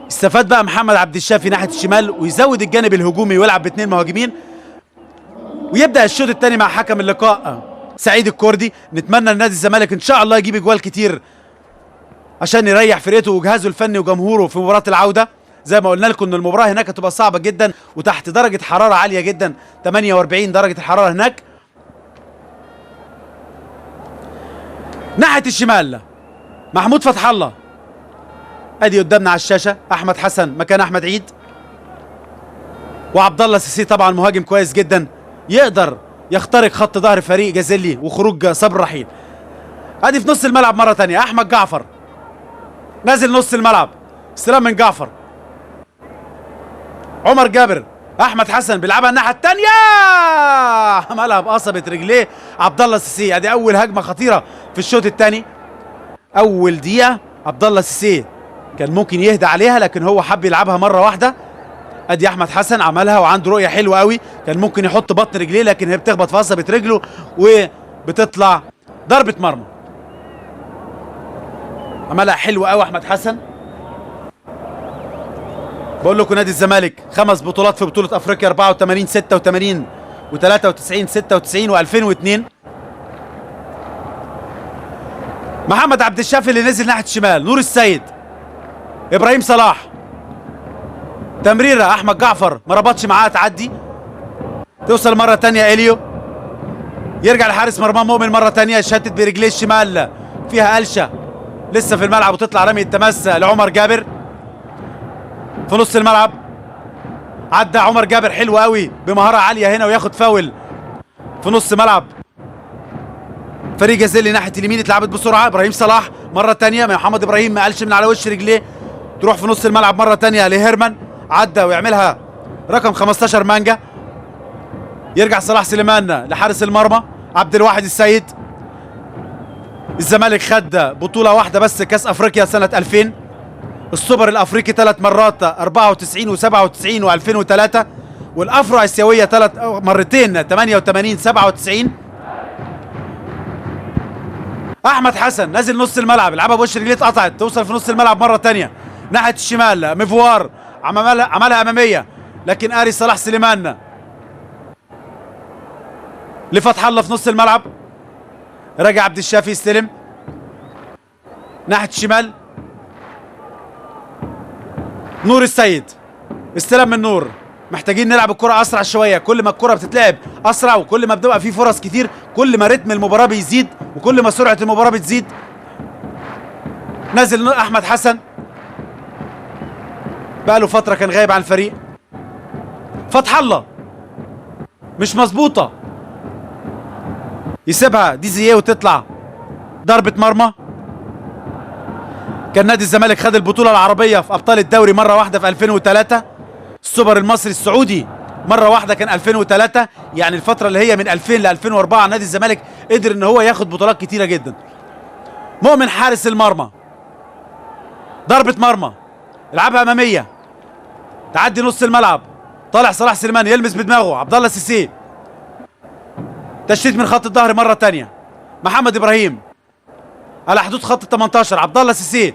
استفاد بقى محمد عبد الشافي ناحية الشمال ويزود الجانب الهجومي ويلعب باثنين مهاجمين. ويبدا الشوط الثاني مع حكم اللقاء سعيد الكوردي. نتمنى لنادي الزمالك ان شاء الله يجيب اجوال كتير عشان يريح فرقته وجهازه الفني وجمهوره في مباراة العودة. زي ما قلنا لكم ان المباراة هناك هتبقى صعبة جدا وتحت درجه حرارة عالية جدا، 48 درجه الحرارة هناك. ناحية الشمال محمود فتح الله، ادي قدامنا على الشاشة احمد حسن مكان احمد عيد، وعبد الله سيسي طبعا مهاجم كويس جدا يقدر يخترق خط ظهر فريق جازيلي وخروج صبر رحيل. ادي في نص الملعب مرة ثانية احمد جعفر نازل نص الملعب، استلام من جعفر، عمر جابر، احمد حسن بيلعبها الناحية الثانية، عملها بقصبه رجليه عبد الله سيسي. ادي اول هجمة خطيرة في الشوط الثاني، اول دقيقة عبد الله سيسي كان ممكن يهدى عليها لكن هو حب يلعبها مرة واحدة. ادي احمد حسن عملها وعنده رؤية حلوة قوي، كان ممكن يحط بطن رجليه لكن هي بتخبط في قصبه رجله وبتطلع ضربه مرمى. عملها حلوة قوي احمد حسن. بقول لكم نادي الزمالك 5 بطولات في بطوله افريقيا، 84 86 و93 96 و2002. محمد عبد الشافي اللي نزل ناحية الشمال، نور السيد، ابراهيم صلاح، تمريره احمد جعفر ما ربطش معاها، تعدي توصل مرة ثانية اليو، يرجع لحارس مرمى مؤمن مرة ثانية، يشتت برجليه الشمال فيها قلشه لسه في الملعب وتطلع رمية التماس لعمر جابر في نص الملعب. عدى عمر جابر حلو قوي بمهارة عالية هنا وياخد فاول في نص ملعب فريق جازيلي ناحية اليمين. اتلعبت بسرعة ابراهيم صلاح مرة ثانية، محمد ابراهيم ما قالش من على وش رجليه، تروح في نص الملعب مرة ثانية لهيرمان، عدى ويعملها رقم 15 مانجا. يرجع صلاح سليمان لحارس المرمى عبد الواحد السيد. الزمالك خد بطوله واحدة بس، كاس افريقيا سنة 2000، السوبر الافريقي 3 مرات 94 و97 و2003، والافرو اسيوية 3 مرتين 88 97. احمد حسن نازل نص الملعب، لعبها بوش رجليه اتقطعت، توصل في نص الملعب مرة ثانية ناحية الشمال مفوار عملها امامية لكن اري صلاح سليمان لفتح الله في نص الملعب. رجع عبد الشافي يستلم ناحية الشمال، نور السيد استلم من نور. محتاجين نلعب الكرة اسرع شوية، كل ما الكرة بتتلعب اسرع وكل ما بتبقى في فرص كتير كل ما رتم المباراة بيزيد وكل ما سرعة المباراة بتزيد. نازل احمد حسن بقى له فترة كان غايب عن الفريق. فتح الله مش مظبوطة، يسيبها ديزيه وتطلع ضربه مرمى. كان نادي الزمالك خد البطولة العربية في ابطال الدوري مرة واحدة في 2003، السوبر المصري السعودي مرة واحدة كان 2003، يعني الفترة اللي هي من 2000 ل 2004 نادي الزمالك قدر ان هو ياخد بطولات كتيرة جدا. مؤمن حارس المرمى، ضربه مرمى العبها امامية، تعدي نص الملعب، طالع صلاح سليمان يلمس بدماغه عبد الله سيسي، تشتيت من خط الظهر مرة ثانية، محمد ابراهيم على حدود خط ال 18، عبد الله سيسي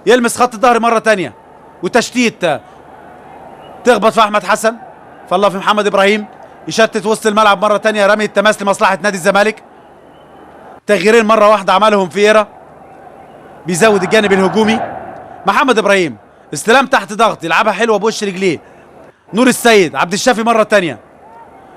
يلمس خط الظهر مرة ثانية وتشتيت، تخبط في احمد حسن، فالله في محمد ابراهيم، يشتت وسط الملعب مرة ثانية، رمي التماس لمصلحة نادي الزمالك. تغييرين مرة واحدة عملهم فييرا، بيزود الجانب الهجومي. محمد ابراهيم استلام تحت ضغط، يلعبها حلوة بوش رجليه، نور السيد، عبد الشافي مرة ثانية،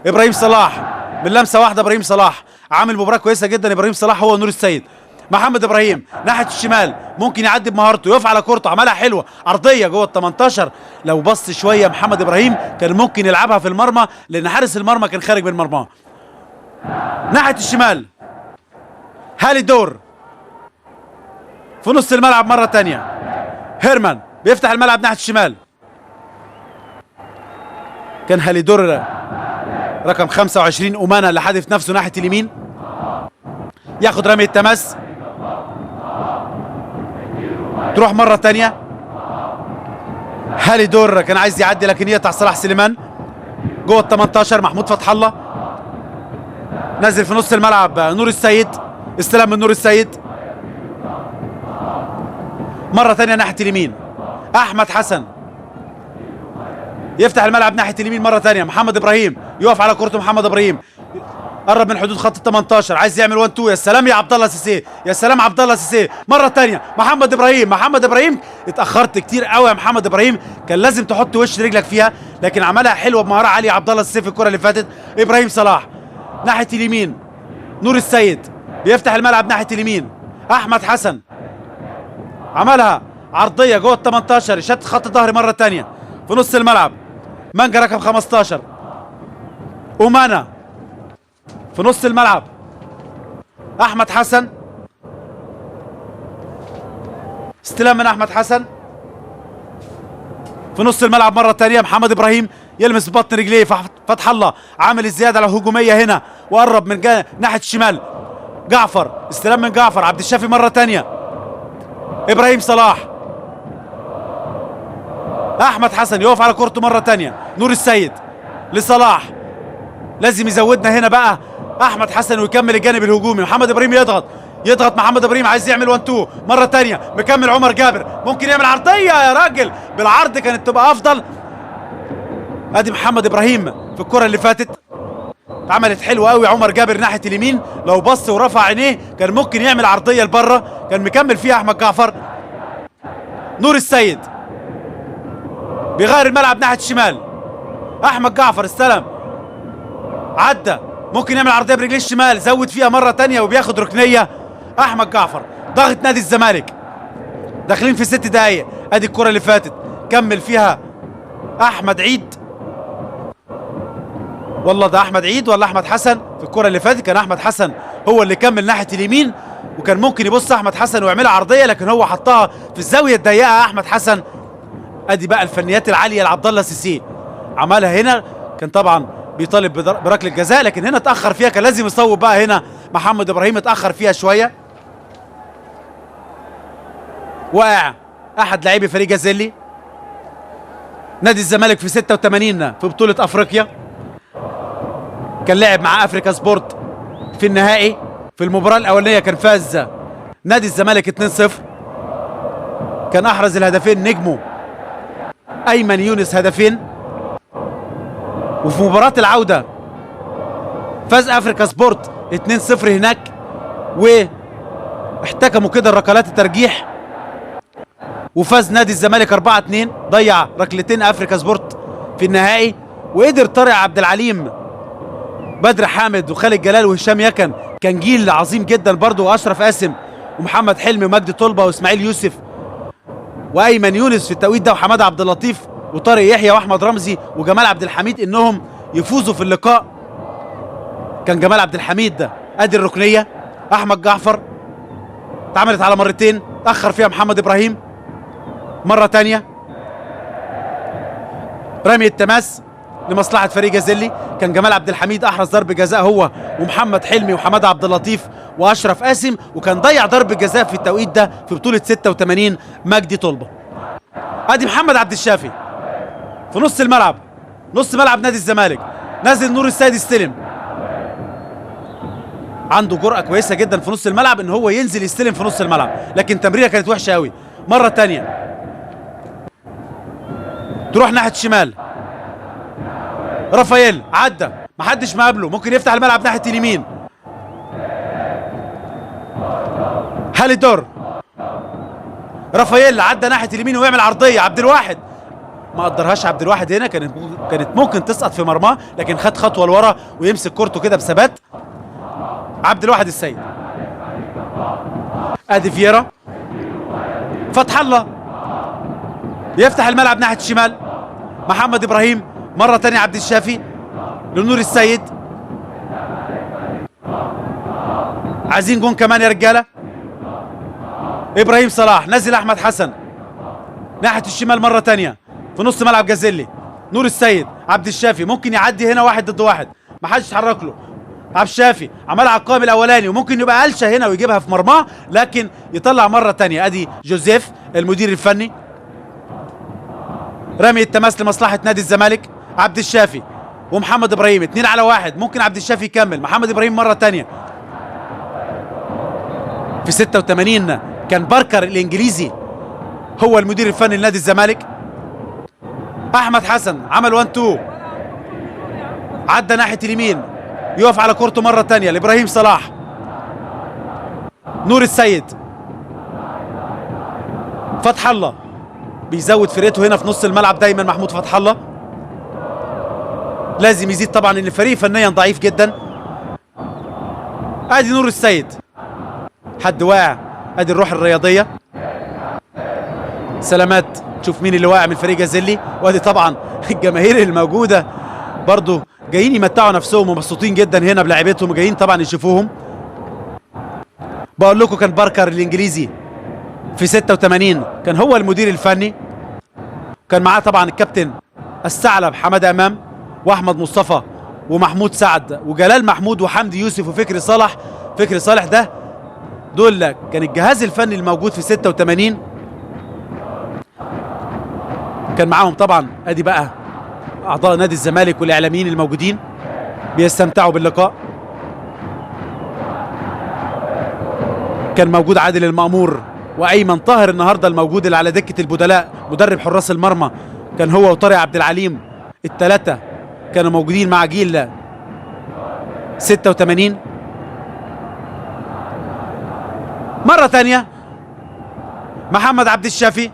ابراهيم صلاح من لمسه واحدة. ابراهيم صلاح عامل مباراة كويسة جدا، ابراهيم صلاح هو نور السيد. محمد ابراهيم ناحية الشمال ممكن يعدي بمهارته، يقف على كورته، عملها حلوة عرضية جوه ال 18، لو بص شوية محمد ابراهيم كان ممكن يلعبها في المرمى لان حارس المرمى كان خارج من مرماه. ناحية الشمال هالي دور في نص الملعب مرة ثانية، هيرمان بيفتح الملعب ناحية الشمال، كان هالي دور رقم 25 أومانا اللي حادف نفسه ناحية اليمين، ياخد رمية التماس، تروح مرة تانية. هالي دور كان عايز يعدي لكن يقطع صلاح سليمان جوه ال 18. محمود فتح الله نزل في نص الملعب، نور السيد، استلم من نور السيد مرة تانية ناحية اليمين، أحمد حسن يفتح الملعب ناحية اليمين مرة ثانية، محمد ابراهيم يقف على كورته. محمد ابراهيم قرب من حدود خط ال 18، عايز يعمل 1 2. يا سلام يا عبد الله سيسيه، يا سلام عبد الله سيسيه. مرة ثانية محمد ابراهيم، محمد ابراهيم اتاخرت كتير قوي يا محمد ابراهيم، كان لازم تحط وش رجلك فيها، لكن عملها حلوة بمهارة عالية عبد الله سيسيه في الكره اللي فاتت. ابراهيم صلاح ناحية اليمين، نور السيد بيفتح الملعب ناحية اليمين، احمد حسن عملها عرضية جوه ال 18، شت خط الظهر مرة ثانية في نص الملعب. مانجا رقم 15، اومانا في نص الملعب، احمد حسن، استلام من احمد حسن في نص الملعب مرة ثانية. محمد ابراهيم يلمس بطن رجليه، فتح الله عامل الزيادة الهجومية هنا وقرب من ناحية الشمال. جعفر، استلام من جعفر، عبد الشافي مرة ثانية، ابراهيم صلاح، احمد حسن يقف على كورته مرة ثانية، نور السيد لصلاح، لازم يزودنا هنا بقى احمد حسن ويكمل الجانب الهجومي. محمد ابراهيم يضغط، يضغط محمد ابراهيم، عايز يعمل 1 2 مرة ثانية، مكمل عمر جابر، ممكن يعمل عرضية يا راجل، بالعرض كانت تبقى افضل. ادي محمد ابراهيم في الكره اللي فاتت اتعملت حلوة قوي، عمر جابر ناحية اليمين لو بص ورفع عينيه كان ممكن يعمل عرضية لبره، كان مكمل فيها احمد جعفر. نور السيد بيغير الملعب ناحية الشمال، احمد جعفر استلم، عدى، ممكن يعمل عرضية برجليه الشمال، زود فيها مرة ثانية وبياخد ركنيه احمد جعفر. ضغط نادي الزمالك، داخلين في 6 دقايق. ادي الكره اللي فاتت كمل فيها احمد عيد، والله ده احمد عيد ولا احمد حسن؟ في الكره اللي فاتت كان احمد حسن هو اللي كمل ناحية اليمين، وكان ممكن يبص احمد حسن ويعملها عرضية، لكن هو حطها في الزاوية الضيقه احمد حسن. ادي بقى الفنيات العالية لعبد الله سيسيه، عملها هنا، كان طبعا بيطالب بركله جزاء، لكن هنا اتاخر فيها، كان لازم يصوب بقى هنا محمد ابراهيم، اتاخر فيها شوية. وقع احد لاعبي فريق جازيلي. نادي الزمالك في 86 في بطوله افريقيا كان لعب مع افريكا سبورت في النهائي، في المباراة الاولانية كان فاز نادي الزمالك 2-0، كان احرز الهدفين نجمه ايمن يونس هدفين. وفي مباراة العودة فاز افريكا سبورت 2-0 هناك، واحتكموا كده الركلات الترجيح، وفاز نادي الزمالك 4-2، ضيع ركلتين افريكا سبورت في النهائي. وقدر طارق عبد العليم، بدر حامد، وخالد جلال، وهشام يكن، كان جيل عظيم جدا برضه، واشرف قاسم، ومحمد حلمي، ومجدي طلبه، واسماعيل يوسف، وايمن يونس في التوقيت ده، وحماده عبد اللطيف، وطارق يحيى، واحمد رمزي، وجمال عبد الحميد، انهم يفوزوا في اللقاء. كان جمال عبد الحميد ده ادي الركنيه، احمد جعفر اتعملت على مرتين، اتاخر فيها محمد ابراهيم مرة ثانية. رمي التماس لمصلحة فريق جازيلي، كان جمال عبد الحميد احرز ضرب جزاء هو ومحمد حلمي وحماده عبد اللطيف واشرف قاسم، وكان ضيع ضرب جزاء في التوقيت ده في بطوله 86 مجدي طلبه. ادي محمد عبد الشافي في نص الملعب، نص ملعب نادي الزمالك، نازل نور السيد يستلم، عنده جرأة كويسة جدا في نص الملعب ان هو ينزل يستلم في نص الملعب، لكن تمريره كانت وحشة قوي. مرة ثانية تروح ناحية الشمال، رافائيل عدى، محدش مقابله، ممكن يفتح الملعب ناحية اليمين، هاليدور، رافائيل عدى ناحية اليمين ويعمل عرضية، عبد الواحد ما قدرهاش عبد الواحد هنا، كانت ممكن تسقط في مرماه، لكن خد خطوة لورا ويمسك كورته كده بثبات. عبد الواحد السيد، ادي فييرا، فتح الله يفتح الملعب ناحية الشمال، محمد ابراهيم مرة ثانية، عبد الشافي لنور السيد، عايزين جون كمان يا رجاله. ابراهيم صلاح نزل احمد حسن ناحية الشمال مرة ثانية في نص ملعب جازيلي، نور السيد، عبد الشافي ممكن يعدي هنا 1 ضد 1، ما حدش يتحرك له. عبد الشافي عملها على القائم الاولاني، وممكن يبقى قلشه هنا ويجيبها في مرماه، لكن يطلع مرة ثانية. ادي جوزيف المدير الفني، رمي التماس لمصلحة نادي الزمالك، عبد الشافي ومحمد ابراهيم 2 على 1، ممكن عبد الشافي يكمل، محمد ابراهيم مرة ثانية. في 86 كان باركر الانجليزي هو المدير الفني لنادي الزمالك. احمد حسن عمل 1 2، عدى ناحية اليمين، يقف على كورته مرة ثانية لابراهيم صلاح. نور السيد، فتح الله بيزود فرقته هنا في نص الملعب دايما. محمود فتح الله لازم يزيد طبعا، ان الفريق فنيا ضعيف جدا. ادي نور السيد، حد واقع، ادي الروح الرياضية. سلامات، تشوف مين اللي واقع من فريق جازيلي. وادي طبعا الجماهير الموجودة برضو جايين يمتعوا نفسهم ومبسوطين جدا هنا بلاعيبتهم، جايين طبعا يشوفوهم. بقول لكم كان باركر الانجليزي في 86 كان هو المدير الفني، كان معاه طبعا الكابتن الثعلب حمادة امام واحمد مصطفى ومحمود سعد وجلال محمود وحمدي يوسف وفكري صالح. فكري صالح ده دول كان الجهاز الفني الموجود في 86، كان معاهم طبعا. ادي بقى اعضاء نادي الزمالك والاعلاميين الموجودين بيستمتعوا باللقاء. كان موجود عادل المأمور وايمن طاهر النهارده الموجود اللي على دكه البدلاء، مدرب حراس المرمى كان هو وطارق عبد العليم، الثلاثة كانوا موجودين مع جيل 86. مرة ثانية محمد عبد الشافي،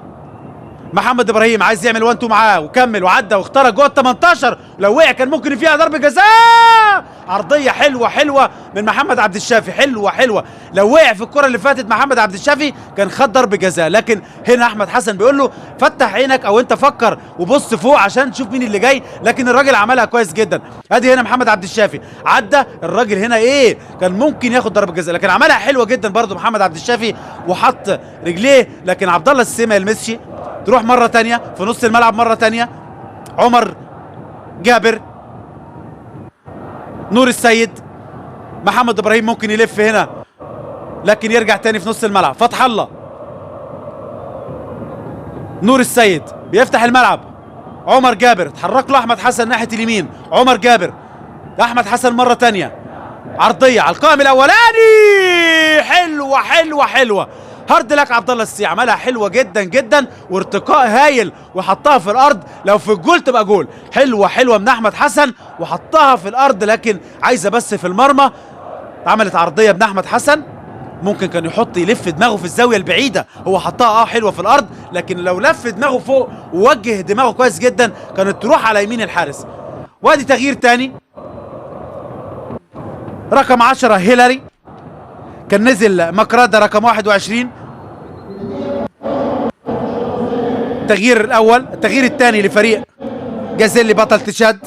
محمد ابراهيم عايز يعمل 1 2 معاه وكمل وعدى واخترق جوه ال 18، لو وقع كان ممكن فيها ضربه جزاء. عرضية حلوة حلوة من محمد عبد الشافي، حلوة حلوة. لو وقع في الكره اللي فاتت محمد عبد الشافي كان خد ضربه جزاء، لكن هنا احمد حسن بيقول له فتح عينك او انت فكر وبص فوق عشان تشوف مين اللي جاي، لكن الراجل عملها كويس جدا. ادي هنا محمد عبد الشافي عدى الراجل هنا، ايه كان ممكن ياخد ضربه جزاء، لكن عملها حلوة جدا برده محمد عبد الشافي وحط رجليه، لكن عبد الله السيما ما يلمسش. تروح مرة تانية في نص الملعب مرة تانية، عمر جابر، نور السيد، محمد ابراهيم ممكن يلف هنا لكن يرجع تاني في نص الملعب. فتح الله، نور السيد بيفتح الملعب، عمر جابر اتحرك له احمد حسن ناحية اليمين، عمر جابر، احمد حسن مرة تانية، عرضية على القائم الاولاني، حلوة حلوة حلوة. hard luck عبد الله السي عملها حلوة جدا جدا وارتقاء هايل وحطها في الارض، لو في الجول تبقى جول. حلوة حلوة من احمد حسن وحطها في الارض، لكن عايزه بس في المرمى. عملت عرضية من احمد حسن، ممكن كان يحط يلف دماغه في الزاوية البعيدة، هو حطها حلوة في الارض، لكن لو لف دماغه فوق ووجه دماغه كويس جدا كانت تروح على يمين الحارس. وادي تغيير تاني، رقم 10 هيلاري كان نزل مكراده رقم 21. التغيير الاول، التغيير الثاني لفريق جازيلي بطل تشاد.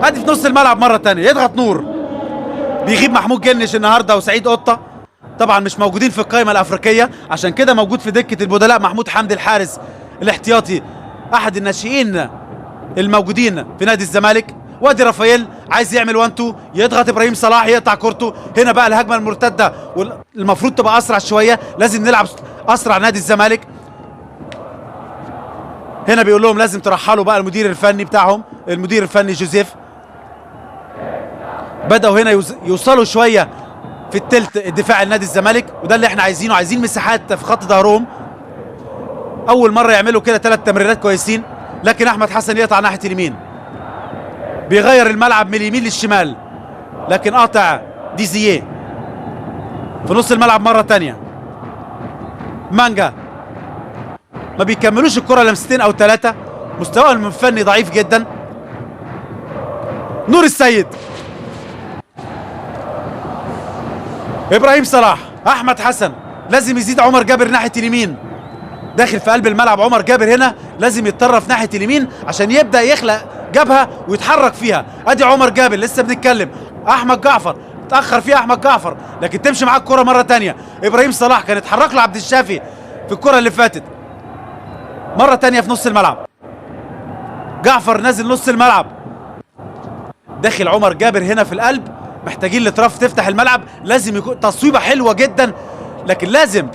ادي في نص الملعب مرة ثانية يضغط نور، بيغيب محمود جنش النهارده وسعيد قطة طبعا مش موجودين في القائمة الافريقية، عشان كده موجود في دكه البدلاء محمود حمدي الحارس الاحتياطي احد الناشئين الموجودين في نادي الزمالك. وادي رافائيل عايز يعمل 1 2، يضغط ابراهيم صلاح يقطع كورته. هنا بقى الهجمة المرتدة والمفروض تبقى اسرع شوية، لازم نلعب اسرع نادي الزمالك. هنا بيقول لهم لازم ترحلوا بقى المدير الفني بتاعهم، المدير الفني جوزيف. بدأوا هنا يوصلوا شوية في الثلث الدفاع لنادي الزمالك، وده اللي احنا عايزينه، عايزين مساحات في خط ظهرهم. اول مرة يعملوا كده 3 تمريرات كويسين، لكن احمد حسن يقطع ناحية اليمين، بيغير الملعب من اليمين للشمال، لكن قاطع ديزيه. في نص الملعب مرة تانية مانجا، ما بيكملوش الكرة لمستين او 3، مستواهم الفني ضعيف جدا. نور السيد، ابراهيم صلاح، احمد حسن، لازم يزيد عمر جابر ناحية اليمين، داخل في قلب الملعب عمر جابر هنا لازم يتطرف ناحية اليمين عشان يبدأ يخلق جبهة ويتحرك فيها. ادي عمر جابر لسه بنتكلم، احمد جعفر اتاخر فيها احمد جعفر، لكن تمشي معاه الكره مرة ثانية. ابراهيم صلاح كان اتحرك له عبد الشافي في الكره اللي فاتت. مرة ثانية في نص الملعب، جعفر نازل نص الملعب، داخل عمر جابر هنا في القلب، محتاجين الاطراف تفتح الملعب، لازم يكون تصويبه حلوة جدا، لكن لازم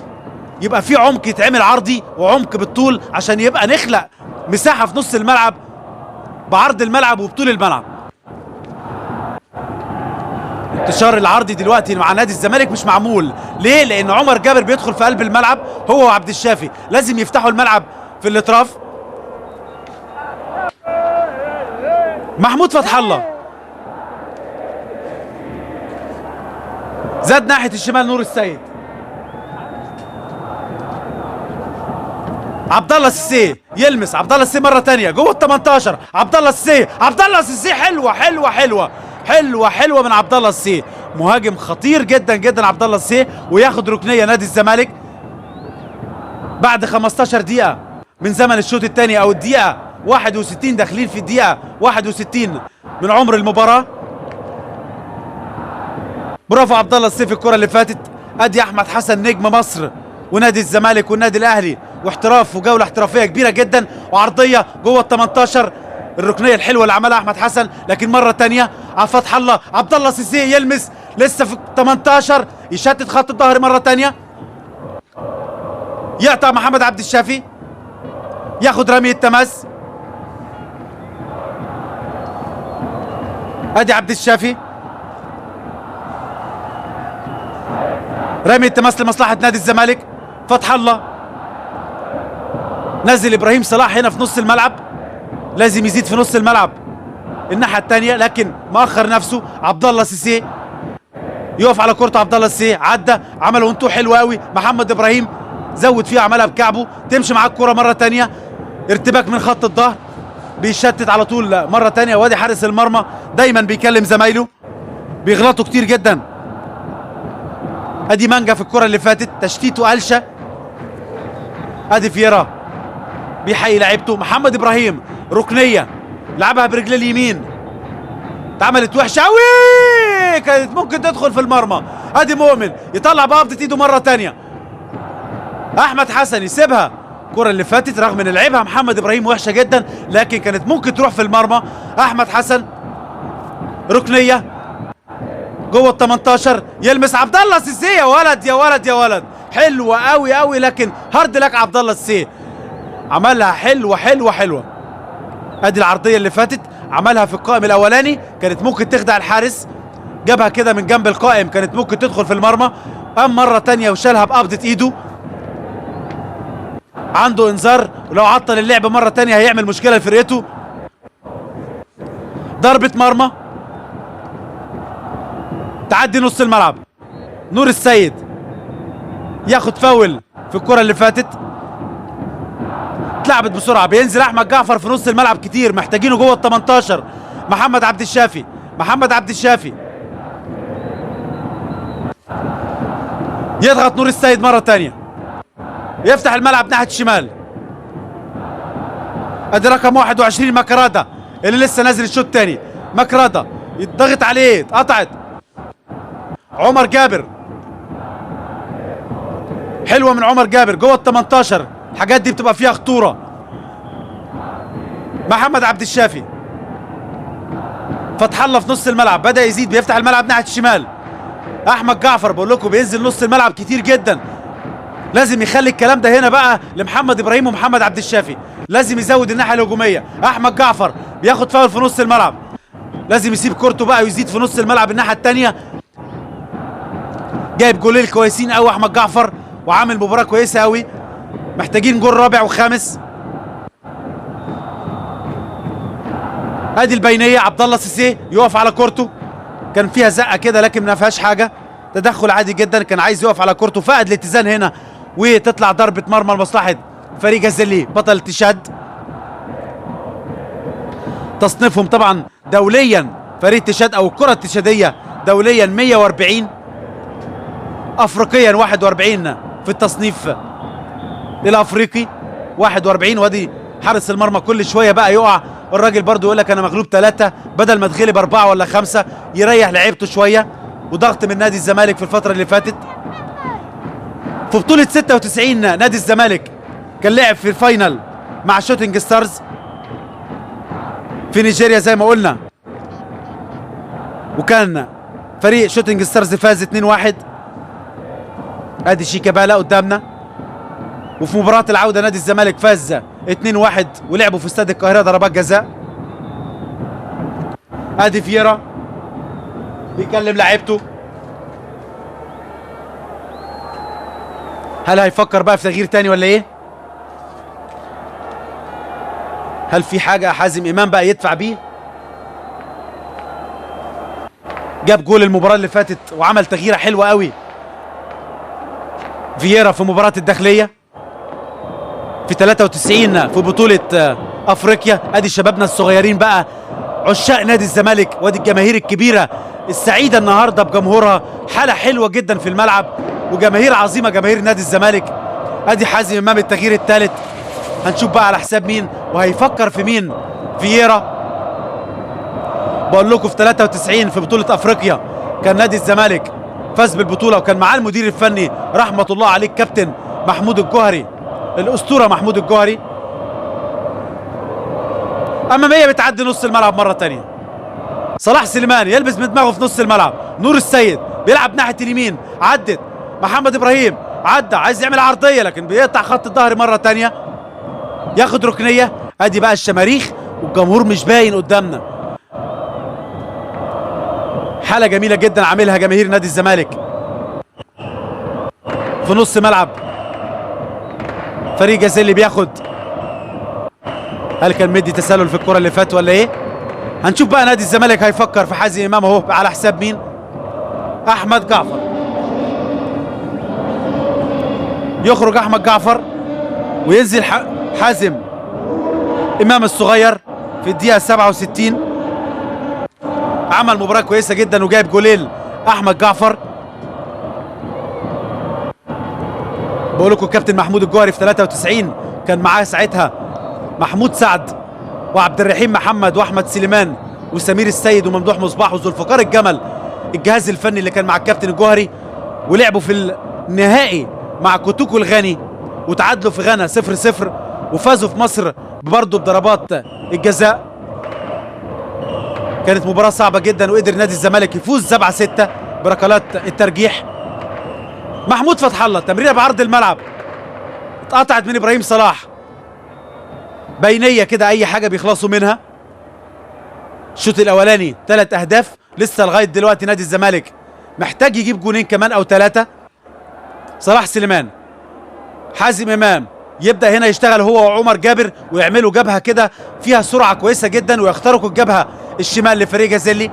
يبقى في عمق يتعمل عرضي وعمق بالطول عشان يبقى نخلق مساحة في نص الملعب بعرض الملعب وبطول الملعب. انتشار العرضي دلوقتي مع نادي الزمالك مش معمول، ليه؟ لان عمر جابر بيدخل في قلب الملعب هو وعبد الشافي، لازم يفتحوا الملعب في الاطراف. محمود فتح الله زاد ناحية الشمال، نور السيد، عبد الله السيسي يلمس، عبد الله السيسي مرة ثانية جوه ال 18، عبد الله السيسي، عبد الله السيسي حلوة حلوة حلوة حلوة حلوة من عبد الله السيسي، مهاجم خطير جدا جدا عبد الله السيسي، وياخد ركنيه نادي الزمالك بعد 15 دقيقة من زمن الشوط الثاني، او الدقيقة 61، داخلين في الدقيقة 61 من عمر المباراة. برافو عبد الله السيسي في الكره اللي فاتت. ادي احمد حسن نجم مصر ونادي الزمالك والنادي الاهلي، واحتراف وجوله احترافية كبيرة جدا، وعرضيه جوه ال 18، الركنيه الحلوة اللي عملها احمد حسن، لكن مرة ثانية على فتح الله، عبد الله السيسي يلمس لسه في 18، يشتت خط الظهر مرة ثانية، يقطع محمد عبد الشافي، ياخد رمية تماس. ادي عبد الشافي، رمية التماس لمصلحة نادي الزمالك. فتح الله نزل ابراهيم صلاح هنا في نص الملعب، لازم يزيد في نص الملعب الناحية الثانية، لكن مأخر نفسه. عبد الله السيسي يقف على كورته، عبد الله السيسي عدى، عمل one two حلو قوي، محمد ابراهيم زود فيها، عملها بكعبه، تمشي معاه الكورة مرة ثانية، ارتباك من خط الظهر، بيشتت على طول مرة ثانية. وادي حارس المرمى دايما بيكلم زمايله، بيغلطوا كتير جدا. ادي مانجا في الكره اللي فاتت، تشتيته قلشه. ادي فيرا بيحيي لعيبته. محمد ابراهيم ركنيه لعبها برجليه اليمين، اتعملت وحشة قوي، كانت ممكن تدخل في المرمى. ادي مؤمن يطلع بقبضه ايده مرة ثانية، احمد حسن يسيبها. الكره اللي فاتت رغم ان لعبها محمد ابراهيم وحشة جدا، لكن كانت ممكن تروح في المرمى. احمد حسن ركنيه جوه ال 18، يلمس عبد الله السيسي، يا ولد يا ولد يا ولد، حلوة قوي قوي، لكن hard luck عبد الله السيسي عملها حلوة حلوة حلوة. ادي العرضية اللي فاتت عملها في القائم الاولاني، كانت ممكن تخدع الحارس، جابها كده من جنب القائم، كانت ممكن تدخل في المرمى. قام مرة ثانية وشالها بقبضه ايده، عنده انذار، ولو عطل اللعب مرة ثانية هيعمل مشكلة لفرقته. ضربه مرمى تعدي نص الملعب، نور السيد ياخد فاول في الكره اللي فاتت، اتلعبت بسرعة، بينزل احمد جعفر في نص الملعب كتير، محتاجينه جوه ال 18. محمد عبد الشافي، محمد عبد الشافي يضغط نور السيد مرة ثانية، يفتح الملعب ناحية الشمال. ادي رقم 21 مكرادا اللي لسه نازل الشوط الثاني، مكرادا يتضغط عليه، اتقطعت. عمر جابر، حلوة من عمر جابر جوه ال 18، الحاجات دي بتبقى فيها خطورة. محمد عبد الشافي، فتح الله في نص الملعب، بدا يزيد، بيفتح الملعب ناحية الشمال. احمد جعفر بقول لكم بينزل نص الملعب كتير جدا، لازم يخلي الكلام ده هنا بقى لمحمد ابراهيم ومحمد عبد الشافي، لازم يزود الناحية الهجومية. احمد جعفر بياخد فاول في نص الملعب، لازم يسيب كورته بقى ويزيد في نص الملعب الناحية الثانية. جايب جولين كويسين قوي احمد جعفر، وعامل مباراة كويسة قوي، محتاجين جول رابع وخامس. ادي البينية، عبد الله السيسي يقف على كورته، كان فيها زقه كده لكن ما فيهاش حاجة، تدخل عادي جدا، كان عايز يقف على كورته، فقد الاتزان هنا، وتطلع ضربه مرمى لمصلحة فريق جازيلي بطل تشاد. تصنيفهم طبعا دوليا فريق تشاد او الكره التشاديه دوليا 140، افريقيا 41 في التصنيف الافريقي 41. وادي حارس المرمى كل شوية بقى يقع، الراجل برضو يقول لك انا مغلوب 3 بدل ما اتغلب 4 ولا 5، يريح لعيبته شوية. وضغط من نادي الزمالك في الفترة اللي فاتت. في بطوله 96 نادي الزمالك كان لعب في ال final مع شوتنج ستارز في نيجيريا زي ما قلنا، وكان فريق شوتنج ستارز فاز 2-1. ادي شيكابالا قدامنا. وفي مباراة العودة نادي الزمالك فاز 2-1 ولعبوا في استاد القاهرة ضربات جزاء. ادي فييرا بيكلم لعيبته، هل هيفكر بقى في تغيير تاني ولا ايه؟ هل في حاجة حازم امام بقى يدفع بيه؟ جاب جول المباراة اللي فاتت وعمل تغييره حلوة قوي فييرا في مباراة الداخلية في 93 في بطوله افريقيا. ادي شبابنا الصغيرين بقى عشاق نادي الزمالك، وادي الجماهير الكبيرة السعيدة النهارده بجمهورها، حاله حلوة جدا في الملعب وجماهير عظيمة جماهير نادي الزمالك. ادي حازم امام التغيير الثالث، هنشوف بقى على حساب مين وهيفكر في مين فييرا. بقول لكم في 93 في بطوله افريقيا كان نادي الزمالك فاز بالبطولة، وكان معاه المدير الفني رحمه الله عليه الكابتن محمود الجوهري، الاسطورة محمود الجوهري. امامية بتعدي نص الملعب مرة ثانية، صلاح سليمان يلبس من دماغه في نص الملعب، نور السيد بيلعب ناحية اليمين، عدت محمد ابراهيم، عدى عايز يعمل عرضية لكن بيقطع خط الظهر مرة ثانية، ياخد ركنيه. ادي بقى الشماريخ والجمهور مش باين قدامنا. حاله جميلة جدا عاملها جماهير نادي الزمالك في نص ملعب فريق جازيلي. بياخد، هل كان مدي تسلل في الكره اللي فات ولا ايه؟ هنشوف بقى نادي الزمالك هيفكر في حازم امام اهو على حساب مين؟ احمد جعفر. يخرج احمد جعفر وينزل حازم امام الصغير في الدقيقة 67. عمل مباراة كويسة جدا وجايب جولين احمد جعفر. بقول لكم الكابتن محمود الجوهري في 93 كان معاه ساعتها محمود سعد وعبد الرحيم محمد واحمد سليمان وسمير السيد وممدوح مصباح وذوالفقار الجمل، الجهاز الفني اللي كان مع الكابتن الجوهري، ولعبوا في النهائي مع كوتوكو الغاني وتعادلوا في غانا 0-0 وفازوا في مصر برضه بضربات الجزاء. كانت مباراة صعبة جدا وقدر نادي الزمالك يفوز 7-6 بركلات الترجيح. محمود فتح الله تمريره بعرض الملعب اتقطعت من ابراهيم صلاح، بينيه كده اي حاجة بيخلصوا منها. الشوط الاولاني 3 اهداف، لسه لغاية دلوقتي نادي الزمالك محتاج يجيب جونين كمان او 3. صلاح سليمان، حازم امام يبدا هنا يشتغل هو وعمر جابر ويعملوا جبهة كده فيها سرعة كويسة جدا ويخترقوا الجبهة الشمال لفريق جازيلي.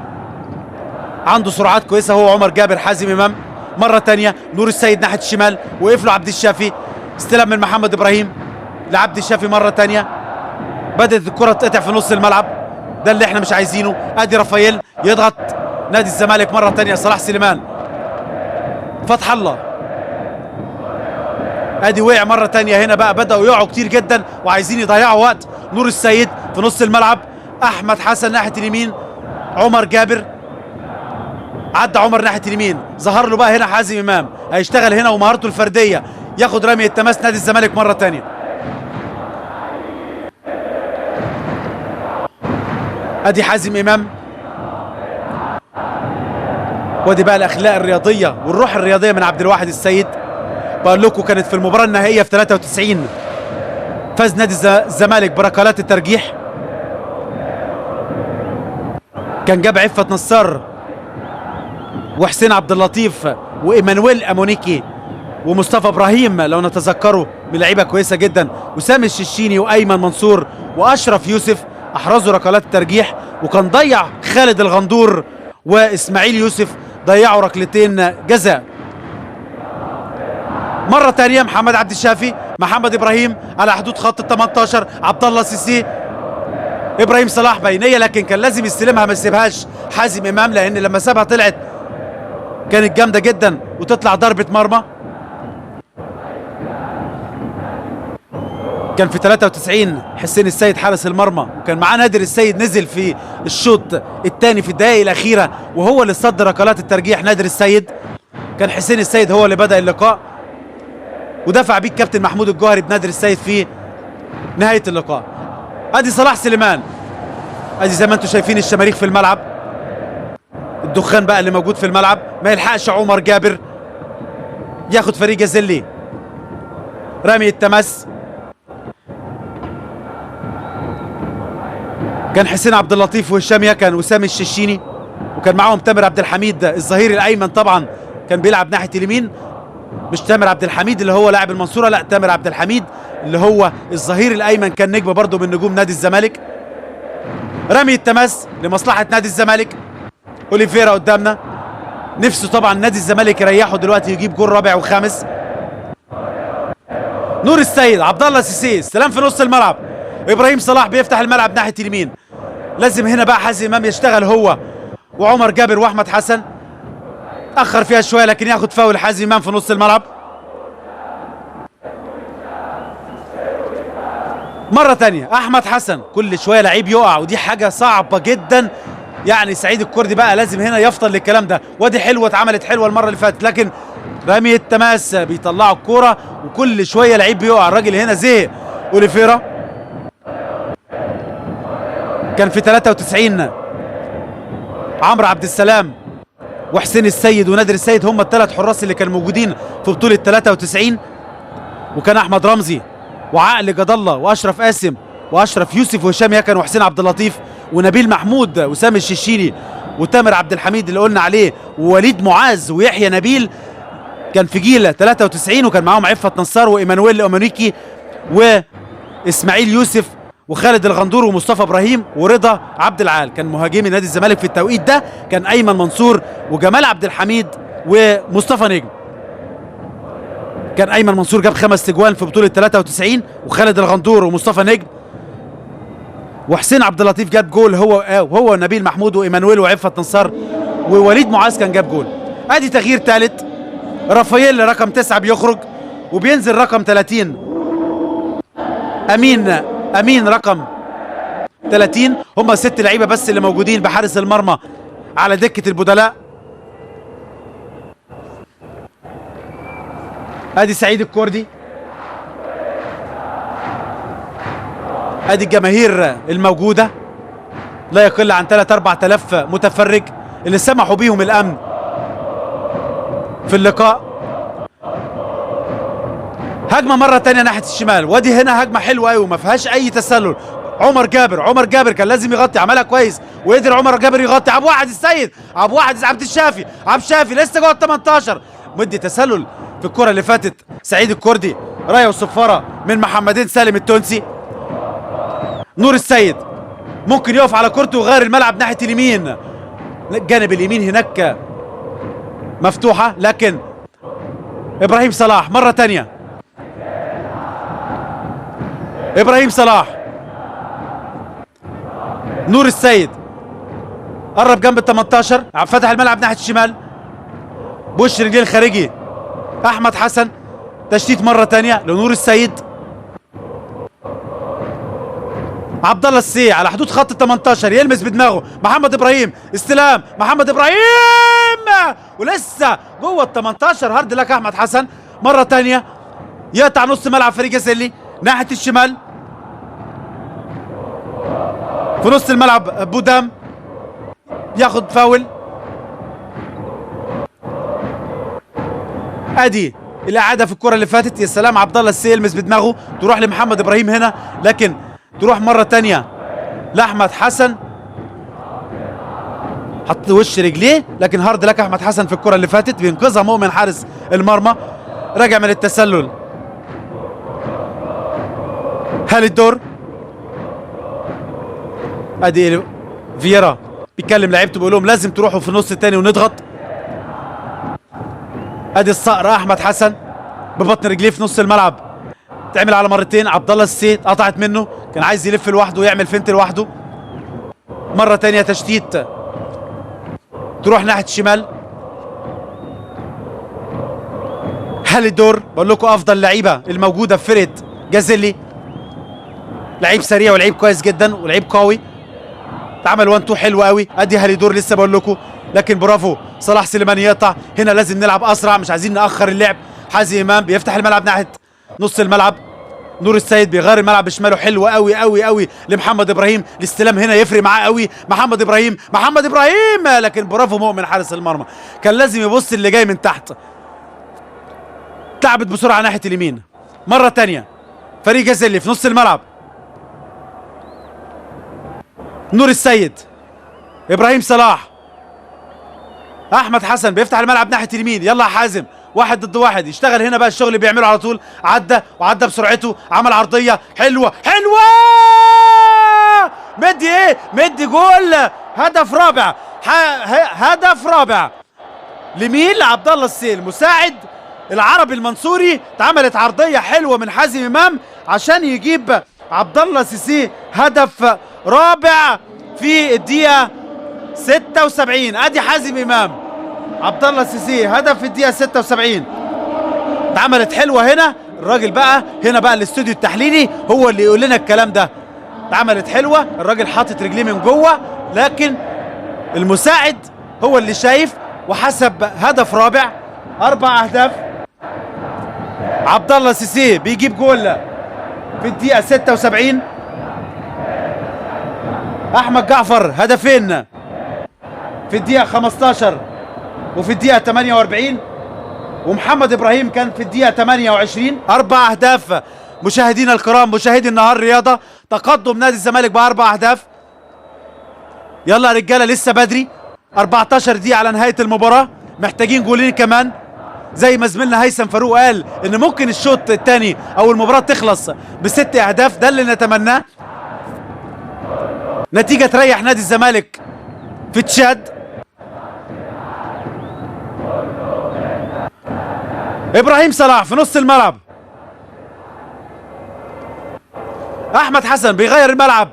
عنده سرعات كويسة هو عمر جابر. حازم امام مرة ثانية، نور السيد ناحية الشمال وقف له عبد الشافي، استلم من محمد ابراهيم لعبد الشافي مرة ثانية، بدات الكره تقطع في نص الملعب، ده اللي احنا مش عايزينه. ادي رافائيل يضغط نادي الزمالك مرة ثانية، صلاح سليمان، فتح الله، ادي وقع مرة ثانية. هنا بقى بداوا يقعوا كتير جدا وعايزين يضيعوا وقت. نور السيد في نص الملعب، احمد حسن ناحية اليمين، عمر جابر، عدى عمر ناحية اليمين، ظهر له بقى هنا حازم امام، هيشتغل هنا ومهارته الفردية ياخد رمية التماس نادي الزمالك مرة ثانية. ادي حازم امام، وادي بقى الاخلاق الرياضية والروح الرياضية من عبد الواحد السيد. بقول لكم كانت في المباراة النهائية في 93 فاز نادي الزمالك بركلات الترجيح، كان جاب عفت نصار وحسين عبد اللطيف وايمانويل امونيكي ومصطفى ابراهيم لو نتذكره، من لعيبة كويسة جدا، وسامي الششيني وايمن منصور واشرف يوسف احرزوا ركلات الترجيح، وكان ضيع خالد الغندور واسماعيل يوسف ضيعوا ركلتين جزاء. مرة ثانية محمد عبد الشافي، محمد ابراهيم على حدود خط ال 18، عبد الله سيسي، ابراهيم صلاح بينيه لكن كان لازم يستلمها ما يسيبهاش حازم امام، لان لما سابها طلعت كانت جامدة جدا وتطلع ضربه مرمى. كان في 93 حسين السيد حارس المرمى، وكان معاه نادر السيد، نزل في الشوط الثاني في الدقائق الاخيرة وهو اللي صد ركلات الترجيح نادر السيد. كان حسين السيد هو اللي بدأ اللقاء ودفع بيه الكابتن محمود الجوهري بنادر السيد في نهاية اللقاء. ادي صلاح سليمان، ادي زي ما انتم شايفين الشماريخ في الملعب، الدخان بقى اللي موجود في الملعب، ما يلحقش عمر جابر، ياخد فريق جازيلي رمي التماس. كان حسين عبد اللطيف وهشام يكن وسامي الششيني، وكان معاهم تامر عبد الحميد الظهير الايمن، طبعا كان بيلعب ناحية اليمين. مش تامر عبد الحميد اللي هو لاعب المنصورة، لا تامر عبد الحميد اللي هو الظهير الايمن، كان نجم برضه من نجوم نادي الزمالك. رمي التماس لمصلحة نادي الزمالك. اوليفيرا قدامنا، نفسه طبعا نادي الزمالك يريحه دلوقتي يجيب جول رابع وخامس. نور السيد، عبد الله سيسي، سلام في نص الملعب. ابراهيم صلاح بيفتح الملعب ناحية اليمين. لازم هنا بقى حازم امام يشتغل هو وعمر جابر واحمد حسن. اخر فيها شوية لكن ياخد فاول حازم امام في نص الملعب. مرة تانية احمد حسن، كل شوية لعيب يقع ودي حاجة صعبة جدا. يعني سعيد الكردي بقى لازم هنا يفطن للكلام ده. وادي حلوة اتعملت حلوة المرة اللي فاتت، لكن رمي التماس بيطلعوا الكورة وكل شوية لعيب بيقع. الراجل هنا زهق. اوليفيرا كان في 93 عمرو عبد السلام وحسين السيد ونادر السيد هم الثلاث حراس اللي كانوا موجودين في بطوله 93، وكان احمد رمزي وعقل جد الله واشرف قاسم واشرف يوسف وهشام يكن وحسين عبد اللطيف ونبيل محمود وسامي الششيني وتامر عبد الحميد اللي قلنا عليه ووليد معاذ ويحيى نبيل. كان في جيل 93، وكان معاهم عفت نصار وايمانويل اومانيكي واسماعيل يوسف وخالد الغندور ومصطفى ابراهيم ورضا عبد العال. كان مهاجمي نادي الزمالك في التوقيت ده كان ايمن منصور وجمال عبد الحميد ومصطفى نجم. كان ايمن منصور جاب 5 اجوان في بطوله 93، وخالد الغندور ومصطفى نجم وحسين عبد اللطيف جاب جول هو نبيل محمود وايمانويل وعفت نصار ووليد معاذ كان جاب جول. ادي تغيير ثالث، رافائيل رقم 9 بيخرج وبينزل رقم 30 امين رقم 30. هم 6 لعيبة بس اللي موجودين بحارس المرمى على دكه البدلاء. ادي سعيد الكردي، ادي الجماهير الموجودة لا يقل عن 3 4 آلاف متفرج اللي سمحوا بيهم الامن في اللقاء. هجمة مرة تانية ناحية الشمال، وادي هنا هجمة حلوة قوي وما فيهاش اي تسلل. عمر جابر، عمر جابر كان لازم يغطي، عملها كويس وقدر عمر جابر يغطي. عبد واحد السيد، عبد واحد عبد الشافي، عبد الشافي لسه جوه ال 18، مدي تسلل في الكره اللي فاتت. سعيد الكردي رايه وصفاره من محمدين سالم التونسي. نور السيد ممكن يقف على كورته ويغير الملعب ناحية اليمين، الجانب اليمين هناك مفتوحة، لكن ابراهيم صلاح مرة تانية. ابراهيم صلاح، نور السيد قرب جنب ال 18، فتح الملعب ناحية الشمال، بوش رجليه الخارجي احمد حسن، تشتيت مرة تانية لنور السيد. عبد الله السي على حدود خط ال 18 يلمس بدماغه محمد ابراهيم، استلام محمد ابراهيم ولسه جوه ال 18. hard luck احمد حسن مرة تانية يقطع نص ملعب فريق جازيلي ناحية الشمال. في نص الملعب بودام ياخد فاول. ادي الاعادة في الكره اللي فاتت. يا سلام، عبد الله السي يلمس بدماغه، تروح لمحمد ابراهيم هنا، لكن تروح مرة تانية لاحمد حسن، حط وش رجليه، لكن hard luck احمد حسن في الكره اللي فاتت بينقذها مؤمن حارس المرمى. راجع من التسلل هل الدور. ادي فييرا بيكلم لعيبته بيقول لهم لازم تروحوا في النص الثاني ونضغط. ادي الصقر احمد حسن ببطن رجليه في نص الملعب، تعمل على مرتين. عبد الله السيد قطعت منه، كان عايز يلف لوحده ويعمل فنت لوحده. مرة ثانية تشتيت، تروح ناحية الشمال. هل الدور، بقول لكم افضل لعيبة الموجودة في فرقه جازيلي، لعيب سريع ولعيب كويس جدا ولعيب قوي. اتعمل 1 2 حلو قوي. ادي هاليدور لسه بقول لكم، لكن برافو صلاح سليمان يقطع. هنا لازم نلعب اسرع، مش عايزين ناخر اللعب. حازم امام بيفتح الملعب ناحية نص الملعب. نور السيد بيغير الملعب بشماله حلو قوي قوي قوي لمحمد ابراهيم. الاستلام هنا يفرق معاه قوي. محمد ابراهيم، محمد ابراهيم، لكن برافو مؤمن حارس المرمى، كان لازم يبص اللي جاي من تحت. تعبت بسرعة ناحية اليمين. مرة ثانية فريق جازيلي في نص الملعب. نور السيد، ابراهيم صلاح، احمد حسن بيفتح الملعب ناحية اليمين. يلا يا حازم، 1 ضد 1، يشتغل هنا بقى الشغل اللي بيعمله على طول. عدى وعدى بسرعته، عمل عرضية حلوة حلوة، مدي ايه؟ مدي جول، هدف رابع، هدف رابع لمين؟ لعبد الله السيل مساعد العربي المنصوري. اتعملت عرضية حلوة من حازم امام عشان يجيب عبد الله سيسي هدف رابع في الدقيقة 76. ادي حازم امام، عبد الله سيسي هدف في الدقيقة 76. اتعملت حلوة هنا، الراجل بقى هنا بقى الاستوديو التحليلي هو اللي يقول لنا الكلام ده. اتعملت حلوة، الراجل حاطط رجليه من جوه، لكن المساعد هو اللي شايف وحسب هدف رابع. 4 اهداف. عبد الله سيسي بيجيب جول في الدقيقة 76. احمد جعفر هدفين في الدقيقة 15 وفي الدقيقة 48، ومحمد ابراهيم كان في الدقيقة 28. 4 اهداف مشاهدينا الكرام، مشاهدي النهار رياضة. تقدم نادي الزمالك ب4 اهداف. يلا يا رجاله لسه بدري، 14 دقيقة على نهاية المباراة، محتاجين جولين كمان. زي ما زميلنا هيثم فاروق قال ان ممكن الشوط الثاني او المباراة تخلص ب6 اهداف، ده اللي نتمناه. نتيجة تريح نادي الزمالك في تشاد. ابراهيم صلاح في نص الملعب، احمد حسن بيغير الملعب،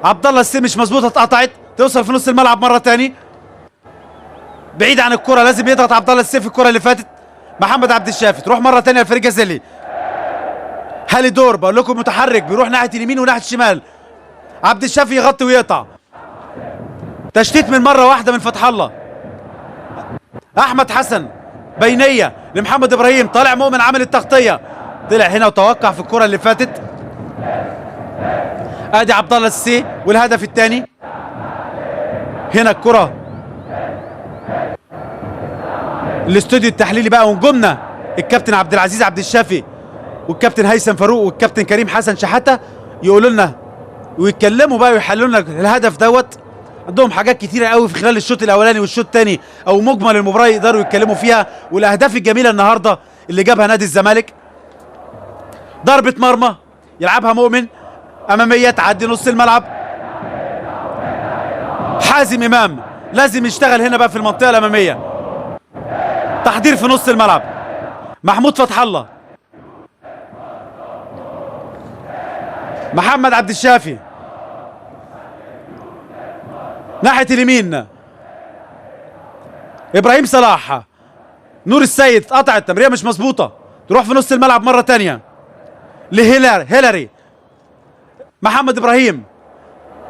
عبد الله السيسي مش مظبوطة، اتقطعت، توصل في نص الملعب مرة تاني، بعيد عن الكره، لازم يضغط عبد الله السيسي في الكره اللي فاتت. محمد عبد الشافي تروح مرة تانية لفريق جازيلي. هالي دور بقول لكم متحرك، بيروح ناحية اليمين وناحية الشمال. عبد الشافي يغطي ويقطع، تشتيت من مرة واحدة من فتح الله. احمد حسن بينيه لمحمد ابراهيم، طالع مؤمن عامل التغطية، طلع هنا وتوقع في الكره اللي فاتت. ادي عبد الله السيسي والهدف الثاني. هنا الكره الاستوديو التحليلي بقى ونجومنا الكابتن عبد العزيز عبد الشافي والكابتن هيثم فاروق والكابتن كريم حسن شحاته يقولوا لنا ويتكلموا بقى ويحللوا لنا الهدف دوت. عندهم حاجات كتيرة قوي في خلال الشوط الاولاني والشوط الثاني او مجمل المباراة يقدروا يتكلموا فيها، والاهداف الجميلة النهارده اللي جابها نادي الزمالك. ضربه مرمى يلعبها مؤمن امامية تعدي نص الملعب. حازم امام لازم يشتغل هنا بقى في المنطقة الامامية. تحضير في نص الملعب، محمود فتح الله، محمد عبد الشافي ناحية اليمين، ابراهيم صلاح، نور السيد قطع التمريره مش مظبوطة، تروح في نص الملعب مرة ثانية لهيلاري. محمد ابراهيم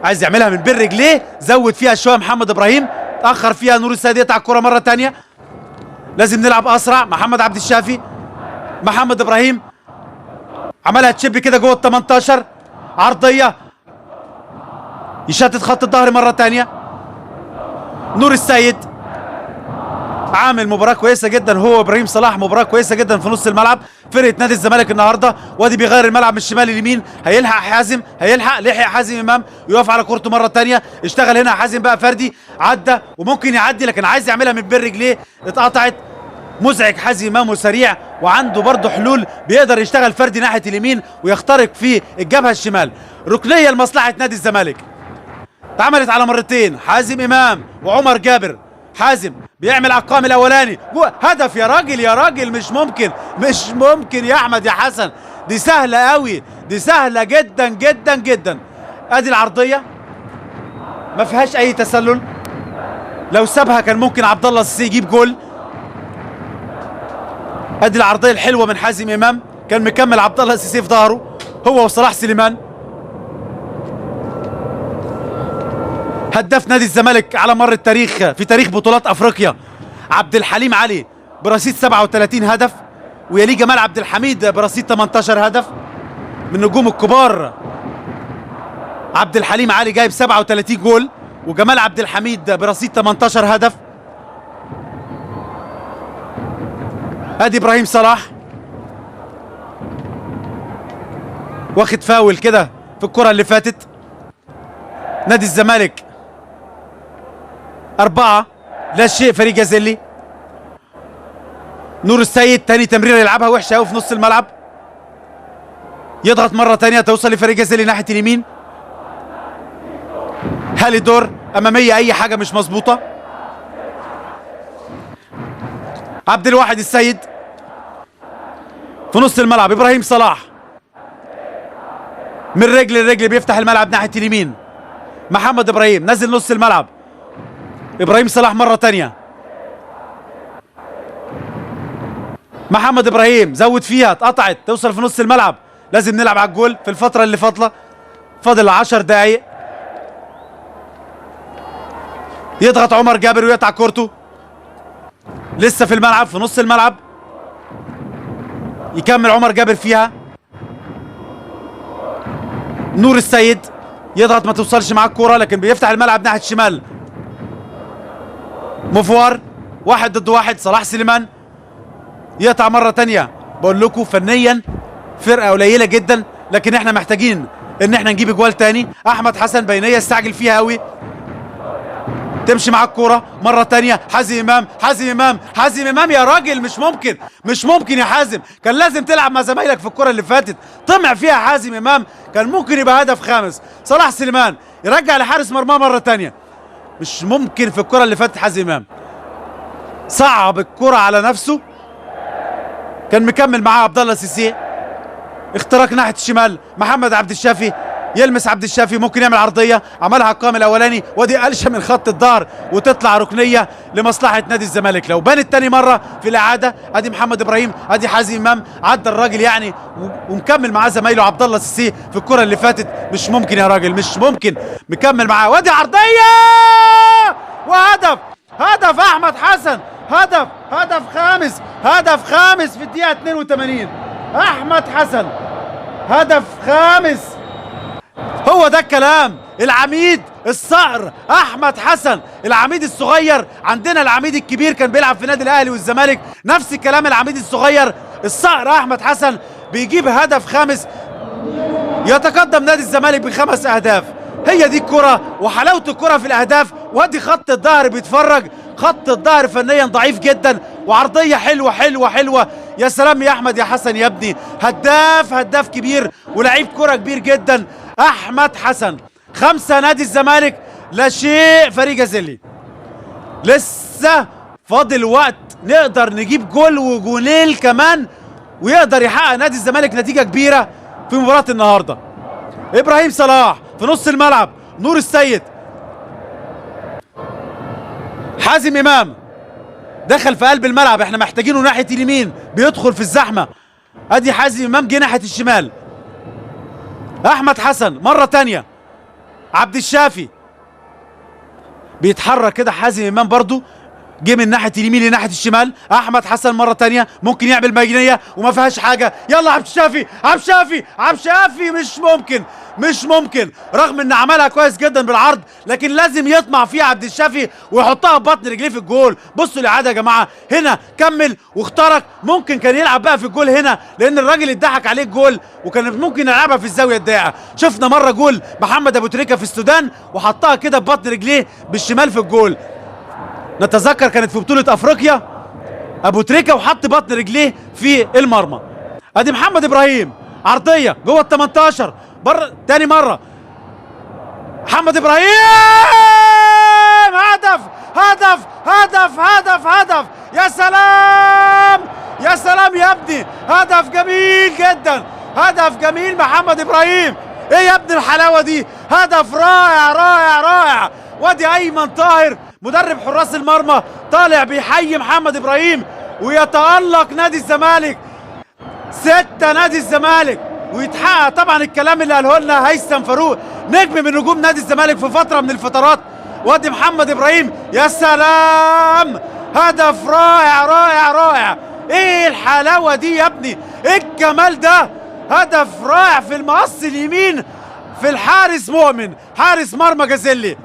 عايز يعملها من بين رجليه، زود فيها شوية محمد ابراهيم، تاخر فيها نور السيد، يقطع الكره مرة ثانية. لازم نلعب اسرع. محمد عبد الشافي، محمد ابراهيم عملها تشب كده جوه ال 18، عرضية يشتت خط الظهر مرة ثانية. نور السيد عامل مباراة كويسة جدا هو ابراهيم صلاح، مباراة كويسة جدا في نص الملعب فرقه نادي الزمالك النهارده. وادي بيغير الملعب من الشمال لليمين، هيلحق حازم، هيلحق، لحق حازم امام ويقف على كورته مرة ثانية. اشتغل هنا حازم بقى فردي، عدى وممكن يعدي لكن عايز يعملها من بين رجليه، اتقطعت. مزعج حازم امام وسريع وعنده برضه حلول، بيقدر يشتغل فردي ناحية اليمين ويخترق في الجبهة الشمال. ركنيه لمصلحة نادي الزمالك، اتعملت على مرتين، حازم امام وعمر جابر. حازم بيعمل على القائم الاولاني، هدف يا راجل يا راجل، مش ممكن مش ممكن يا احمد يا حسن، دي سهلة قوي، دي سهلة جدا جدا جدا. ادي العرضية ما فيهاش اي تسلل، لو سابها كان ممكن عبد الله السيسي يجيب جول. ادي العرضية الحلوة من حازم امام، كان مكمل عبد الله السيسي في ظهره هو وصلاح سليمان. هداف نادي الزمالك على مر التاريخ في تاريخ بطولات افريقيا عبد الحليم علي برصيد 37 هدف، ويليه جمال عبد الحميد برصيد 18 هدف. من النجوم الكبار عبد الحليم علي جايب 37 جول، وجمال عبد الحميد برصيد 18 هدف. ادي ابراهيم صلاح واخد فاول كده في الكرة اللي فاتت. نادي الزمالك 4 لا شيء فريق جازيلي. نور السيد تاني تمريره يلعبها وحشة قوي في نص الملعب، يضغط مرة تانية توصل لفريق جازيلي ناحية اليمين. هاليدور امامية، اي حاجة مش مظبوطة. عبد الواحد السيد في نص الملعب، ابراهيم صلاح من رجل لرجل بيفتح الملعب ناحية اليمين. محمد ابراهيم نزل نص الملعب، ابراهيم صلاح مرة تانية، محمد ابراهيم زود فيها، اتقطعت، توصل في نص الملعب. لازم نلعب على الجول في الفترة اللي فاضلة، فاضل 10 دقايق. يضغط عمر جابر ويقطع كورته، لسه في الملعب في نص الملعب، يكمل عمر جابر فيها. نور السيد يضغط، ما توصلش معاه الكورة، لكن بيفتح الملعب ناحية الشمال. مفوار 1 ضد 1، صلاح سليمان يقطع مرة تانية. بقول لكم فنيا فرقه قليله جدا، لكن احنا محتاجين ان احنا نجيب اجوال تاني. احمد حسن بينيه استعجل فيها قوي، تمشي معاه الكورة مرة تانية. حازم امام، حازم امام، حازم امام يا راجل، مش ممكن، مش ممكن يا حازم، كان لازم تلعب مع زمايلك في الكورة اللي فاتت. طمع فيها حازم امام، كان ممكن يبقى هدف خامس. صلاح سليمان يرجع لحارس مرماه مرة تانية، مش ممكن في الكره اللي فاتت حازم امام صعب الكره على نفسه. كان مكمل معاه عبد الله سيسي، اختراق ناحية الشمال، محمد عبد الشافي يلمس عبد الشافي، ممكن يعمل عرضية، عملها على القائم الاولاني، وادي قلشه من خط الظهر وتطلع ركنيه لمصلحة نادي الزمالك. لو بانت تاني مرة في الاعادة، ادي محمد ابراهيم، ادي حازم امام، عدى الراجل يعني ومكمل معاه زمايله عبد الله سيسي في الكره اللي فاتت. مش ممكن يا راجل، مش ممكن، مكمل معاه، وادي عرضية وهدف، هدف احمد حسن، هدف، هدف خامس، هدف خامس في الدقيقة 82. احمد حسن هدف خامس. هو ده الكلام، العميد الصقر احمد حسن، العميد الصغير. عندنا العميد الكبير كان بيلعب في نادي الاهلي والزمالك، نفس الكلام العميد الصغير الصقر احمد حسن بيجيب هدف خامس، يتقدم نادي الزمالك ب5 اهداف. هي دي الكرة وحلاوة الكرة في الاهداف. وادي خط الظهر بيتفرج، خط الظهر فنيا ضعيف جدا، وعرضية حلوة حلوة حلوة. يا سلام يا احمد يا حسن يا ابني، هداف، هداف كبير ولعيب كرة كبير جدا احمد حسن. 5 نادي الزمالك لا شيء فريق جازيلي. لسه فاضل وقت نقدر نجيب جول وجولين كمان، ويقدر يحقق نادي الزمالك نتيجة كبيرة في مباراة النهاردة. ابراهيم صلاح في نص الملعب، نور السيد، حازم امام دخل في قلب الملعب، احنا محتاجينه ناحية اليمين، بيدخل في الزحمة. ادي حازم امام جه ناحية الشمال. احمد حسن مرة تانية، عبد الشافي بيتحرك كده، حازم امام برضو جه من ناحية اليمين لناحيه الشمال. احمد حسن مرة تانية ممكن يعمل مجنيه وما فيهاش حاجة. يلا عبد الشافي، عبد الشافي، عبد الشافي، مش ممكن، مش ممكن، رغم ان عملها كويس جدا بالعرض، لكن لازم يطمع فيها عبد الشافي ويحطها ببطن رجليه في الجول. بصوا الاعادة يا جماعة، هنا كمل واخترق، ممكن كان يلعب بقى في الجول هنا، لان الراجل اتضحك عليه الجول، وكان ممكن يلعبها في الزاوية الضيقه. شفنا مرة جول محمد ابو تريكه في السودان وحطها كده ببطن رجليه بالشمال في الجول، نتذكر كانت في بطولة افريقيا، ابو تريكه وحط بطن رجليه في المرمى. ادي محمد ابراهيم، عرضية جوه ال 18، بره تاني مرة محمد ابراهيم، هدف هدف هدف هدف هدف. يا سلام، يا سلام يا ابني، هدف جميل جدا، هدف جميل محمد ابراهيم. ايه يا ابني الحلاوة دي، هدف رائع رائع رائع. وادي ايمن طاهر مدرب حراس المرمى طالع بيحيي محمد ابراهيم، ويتألق نادي الزمالك. 6 نادي الزمالك، ويتحقق طبعا الكلام اللي قاله لنا هيثم فاروق نجم من نجوم نادي الزمالك في فترة من الفترات. وادي محمد ابراهيم، يا سلام، هدف رائع رائع رائع. ايه الحلاوة دي يا ابني، ايه الجمال ده، هدف رائع في المقص اليمين في الحارس مؤمن، حارس مرمى جازيلي.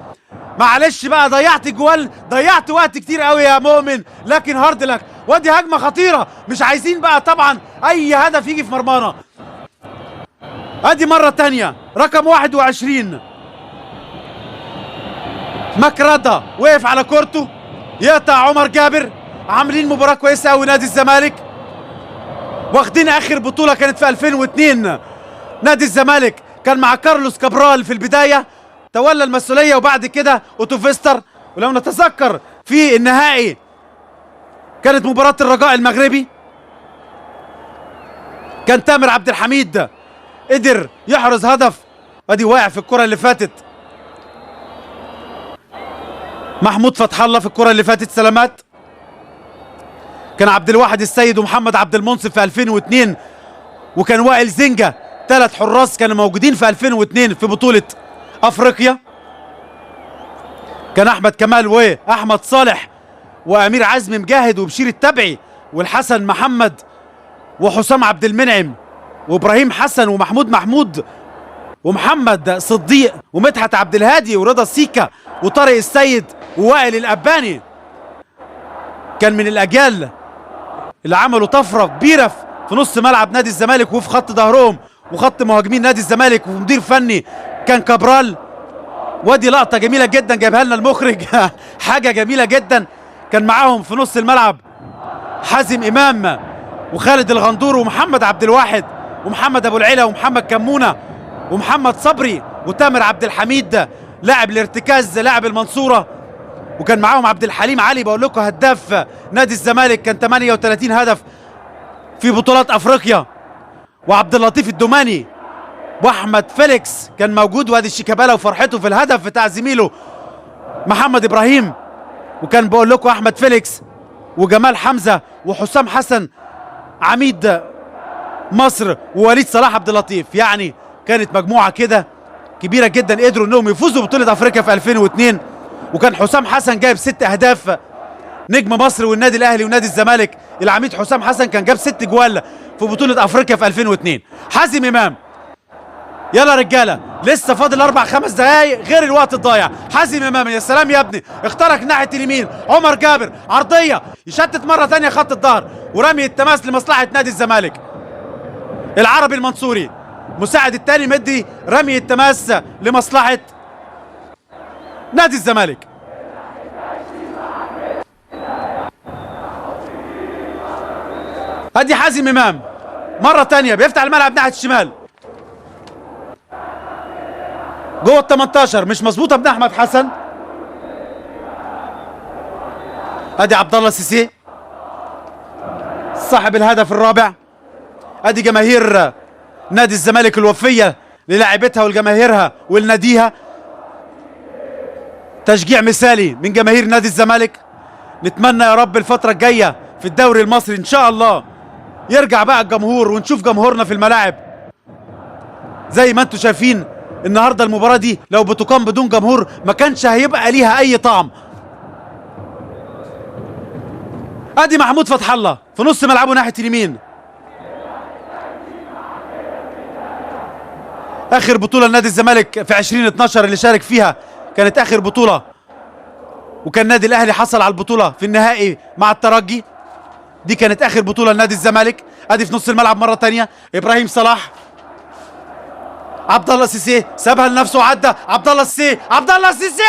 معلش بقى ضيعت جوال، ضيعت وقت كتير قوي يا مؤمن، لكن hard luck. وادي هجمة خطيرة، مش عايزين بقى طبعا اي هدف يجي في مرمانا. ادي مرة تانية رقم 21 مكرده وقف على كورته، يقطع عمر جابر، عاملين مباراة كويسة قوي نادي الزمالك، واخدين اخر بطوله كانت في 2002. نادي الزمالك كان مع كارلوس كابرال في البداية تولى المسؤولية، وبعد كده اوتوفيستر. ولو نتذكر في النهائي كانت مباراة الرجاء المغربي، كان تامر عبد الحميد قدر يحرز هدف، ادي واقع في الكره اللي فاتت محمود فتح الله في الكره اللي فاتت، سلامات. كان عبد الواحد السيد ومحمد عبد المنصف في 2002، وكان وائل زنجة، 3 حراس كانوا موجودين في 2002 في بطولة افريقيا. كان احمد كمال واحمد صالح وامير عزمي مجاهد وبشير التبعي والحسن محمد وحسام عبد المنعم وابراهيم حسن ومحمود محمود ومحمد صديق ومدحت عبد الهادي ورضا سيكا وطارق السيد ووائل الأباني. كان من الأجيال اللي عملوا طفرة كبيرة في نص ملعب نادي الزمالك وفي خط ظهرهم وخط مهاجمين نادي الزمالك، ومدير فني كان كابرال. ودي لقطة جميلة جدا جايبها لنا المخرج حاجة جميلة جدا. كان معاهم في نص الملعب حازم إمام وخالد الغندور ومحمد عبد الواحد ومحمد أبو العلا ومحمد كمونة ومحمد صبري وتامر عبد الحميد لاعب الارتكاز لاعب المنصورة، وكان معاهم عبد الحليم علي، بقول لكم هداف نادي الزمالك، كان 38 هدف في بطولات افريقيا، وعبد اللطيف الدوماني واحمد فيليكس كان موجود، وادي الشيكابالا وفرحته في الهدف بتاع زميله محمد ابراهيم، وكان بقول لكم احمد فيليكس وجمال حمزة وحسام حسن عميد مصر ووليد صلاح عبد اللطيف. يعني كانت مجموعة كده كبيرة جدا قدروا انهم يفوزوا ببطولة افريقيا في 2002، وكان حسام حسن جايب 6 اهداف، نجم مصر والنادي الاهلي ونادي الزمالك العميد حسام حسن كان جاب 6 جوال في بطوله افريقيا في 2002. حازم امام، يلا رجاله لسه فاضل 4-5 دقايق غير الوقت الضايع. حازم امام يا سلام يا ابني، اخترق ناحية اليمين، عمر جابر عرضية يشتت مرة ثانية خط الظهر، ورمي التماس لمصلحة نادي الزمالك. العربي المنصوري مساعد الثاني مدي رمي التماس لمصلحة نادي الزمالك. ادي حازم امام مرة ثانية بيفتح الملعب ناحية الشمال جوه ال 18، مش مظبوطة ابن احمد حسن. ادي عبد الله سيسي صاحب الهدف الرابع. ادي جماهير نادي الزمالك الوفيه للاعبتها ولجماهيرها ولناديها، تشجيع مثالي من جماهير نادي الزمالك. نتمنى يا رب الفترة الجاية في الدوري المصري ان شاء الله يرجع بقى الجمهور ونشوف جمهورنا في الملاعب زي ما انتم شايفين. النهارده المباراة دي لو بتقام بدون جمهور ما كانش هيبقى ليها اي طعم. ادي محمود فتح الله في نص ملعبه ناحية اليمين. اخر بطوله لنادي الزمالك في 2012 اللي شارك فيها كانت اخر بطوله، وكان نادي الاهلي حصل على البطولة في النهائي مع الترجي. دي كانت اخر بطوله لنادي الزمالك. ادي في نص الملعب مرة ثانية ابراهيم صلاح، عبد الله سيسي سابها لنفسه وعدى عبد الله سيسي، عبد الله سيسي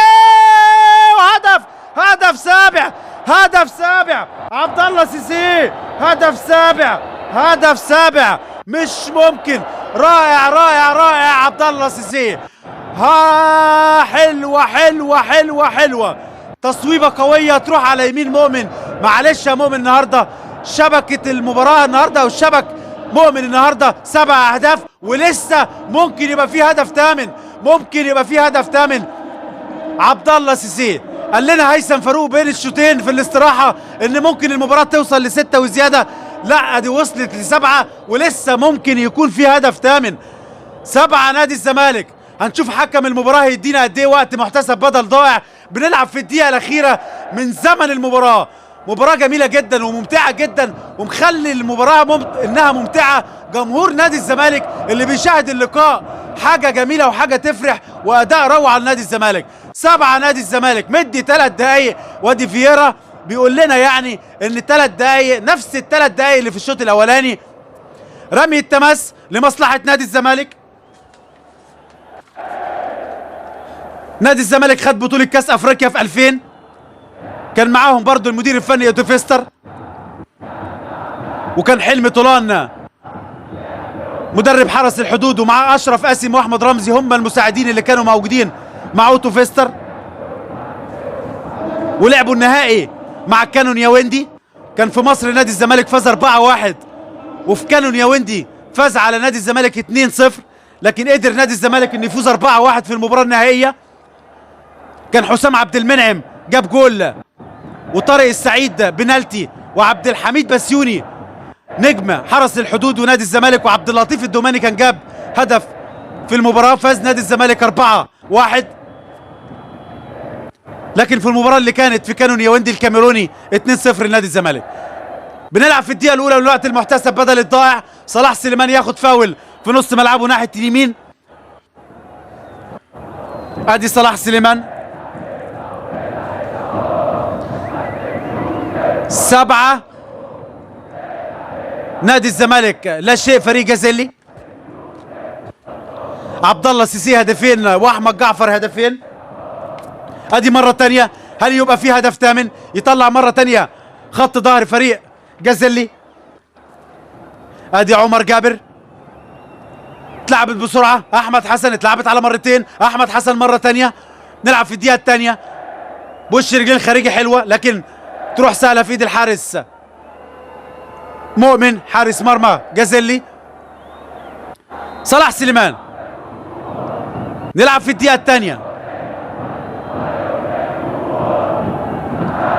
وهدف، هدف سابع، هدف سابع عبد الله سيسي، هدف سابع، هدف سابع، مش ممكن، رائع رائع رائع عبد الله سيسي. ها حلوة حلوة حلوة حلوة، تصويبه قوية تروح على يمين مؤمن. معلش يا مؤمن، النهارده شبكة المباراة النهارده والشبك مؤمن النهارده 7 اهداف، ولسه ممكن يبقى فيه هدف ثامن، ممكن يبقى فيه هدف ثامن. عبد الله سيسي قال لنا هيثم فاروق بين الشوطين في الاستراحة ان ممكن المباراة توصل ل6 وزيادة، لا دي وصلت ل7 ولسه ممكن يكون في هدف ثامن. 7 نادي الزمالك. هنشوف حكم المباراة هيدينا قد ايه وقت محتسب بدل ضائع. بنلعب في الدقيقة الاخيرة من زمن المباراة. مباراة جميلة جدا وممتعة جدا، ومخلي المباراة انها ممتعة. جمهور نادي الزمالك اللي بيشاهد اللقاء حاجة جميلة وحاجة تفرح، وأداء روعة لنادي الزمالك. 7 نادي الزمالك، مدي 3 دقايق. وادي فييرا بيقول لنا يعني ان 3 دقايق نفس ال3 دقايق اللي في الشوط الاولاني. رمي التماس لمصلحة نادي الزمالك. نادي الزمالك خد بطولة كاس افريقيا في 2000، كان معاهم برضو المدير الفني اوتوفيستر، وكان حلمي طولان مدرب حرس الحدود، ومعاه اشرف قاسم واحمد رمزي هم المساعدين اللي كانوا موجودين مع اوتوفيستر. ولعبوا النهائي مع كانون ياوندي. كان في مصر نادي الزمالك فاز 4-1، وفي كانون ياوندي فاز على نادي الزمالك 2-0، لكن قدر نادي الزمالك انه يفوز 4-1 في المباراة النهائية. كان حسام عبد المنعم جاب جول، وطارق السعيد بنالتي، وعبد الحميد بسيوني نجم حرس الحدود ونادي الزمالك، وعبد اللطيف الدوماني كان جاب هدف في المباراة. فاز نادي الزمالك 4-1. لكن في المباراة اللي كانت في كانون ياوندي الكاميروني 2-0 لنادي الزمالك. بنلعب في الدقيقة الأولى من الوقت المحتسب بدل الضائع. صلاح سليمان ياخد فاول في نص ملعبه ناحية اليمين. ادي صلاح سليمان. 7 نادي الزمالك لا شيء فريق جازيلي. عبد الله سيسي هدفين واحمد جعفر هدفين. ادي مرة تانية، هل يبقى في هدف ثامن؟ يطلع مرة تانية خط ظهر فريق جازيلي. ادي عمر جابر، اتلعبت بسرعة، احمد حسن اتلعبت على مرتين، احمد حسن مرة تانية. نلعب في الدقيقة الثانية، بوش رجلين خارجي حلوة لكن تروح سهلة في ايد الحارس مؤمن حارس مرمى جازيلي. صلاح سليمان. نلعب في الدقيقة الثانية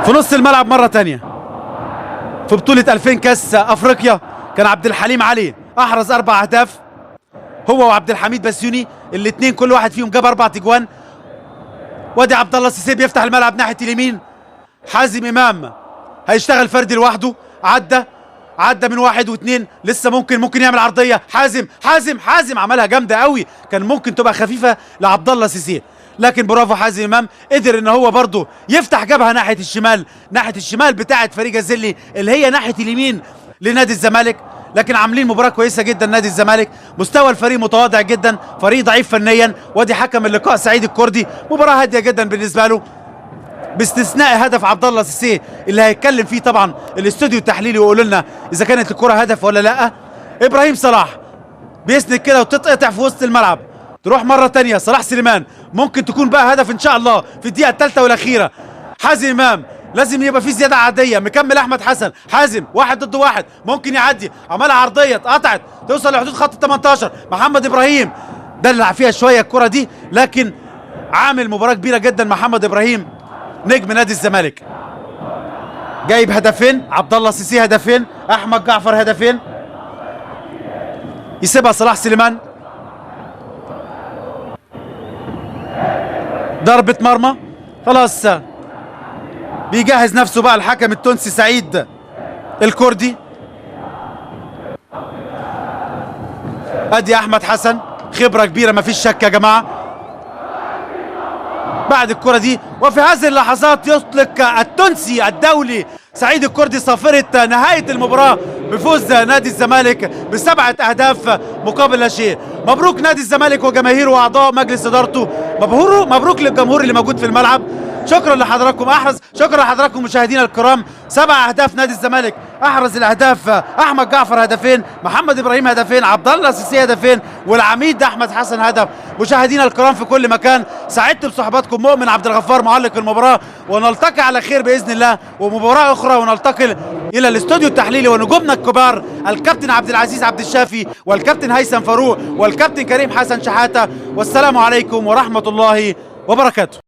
في نص الملعب مرة تانية. في بطولة 2000 كاس افريقيا كان عبد الحليم علي احرز 4 اهداف، هو وعبد الحميد بسيوني الاثنين كل واحد فيهم جاب 4 تجوان. وادي عبد الله السيسي بيفتح الملعب ناحية اليمين. حازم امام هيشتغل فردي لوحده، عدى من 1 و2، لسه ممكن يعمل عرضية. حازم حازم حازم عملها جامدة قوي، كان ممكن تبقى خفيفة لعبد الله سيسي، لكن برافو حازم امام قدر ان هو برضه يفتح جبهة ناحية الشمال، ناحية الشمال بتاعه فريق جازيلي اللي هي ناحية اليمين لنادي الزمالك. لكن عاملين مباراة كويسة جدا نادي الزمالك، مستوى الفريق متواضع جدا، فريق ضعيف فنيا. وادي حكم اللقاء سعيد الكردي، مباراة هادية جدا بالنسبة له باستثناء هدف عبد الله سيسي اللي هيتكلم فيه طبعا الاستوديو التحليلي ويقول لنا اذا كانت الكره هدف ولا لا. ابراهيم صلاح بيسند كده وتتقطع في وسط الملعب، تروح مرة تانية صلاح سليمان، ممكن تكون بقى هدف ان شاء الله في الدقيقة الثالثة والاخيرة. حازم امام لازم يبقى في زيادة عادية، مكمل احمد حسن، حازم 1 ضد 1 ممكن يعدي، عملها عرضية اتقطعت توصل لحدود خط ال 18. محمد ابراهيم دلع فيها شوية الكره دي، لكن عامل مباراة كبيرة جدا محمد ابراهيم نجم نادي الزمالك، جايب هدفين، عبد الله سيسي هدفين، احمد جعفر هدفين. يسيبها صلاح سليمان، ضربة مرمى. خلاص بيجهز نفسه بقى الحكم التونسي سعيد الكردي. ادي احمد حسن، خبرة كبيرة مفيش شك يا جماعة. بعد الكرة دي وفي هذه اللحظات يطلق التونسي الدولي سعيد الكردي صافرة نهاية المباراة بفوز نادي الزمالك ب7 أهداف مقابل لا شيء. مبروك نادي الزمالك وجماهيره وأعضاء مجلس إدارته، مبروك للجمهور اللي موجود في الملعب. شكرا لحضراتكم شكرا لحضراتكم مشاهدينا الكرام. 7 أهداف نادي الزمالك، احرز الاهداف احمد جعفر هدفين، محمد ابراهيم هدفين، عبد الله السيسي هدفين، والعميد احمد حسن هدف. مشاهدينا الكرام في كل مكان، سعدت بصحبتكم مؤمن عبد الغفار معلق المباراة، ونلتقي على خير باذن الله ومباراة اخرى، ونلتقي الى الاستوديو التحليلي ونجومنا الكبار الكابتن عبد العزيز عبد الشافي والكابتن هيثم فاروق والكابتن كريم حسن شحاته. والسلام عليكم ورحمة الله وبركاته.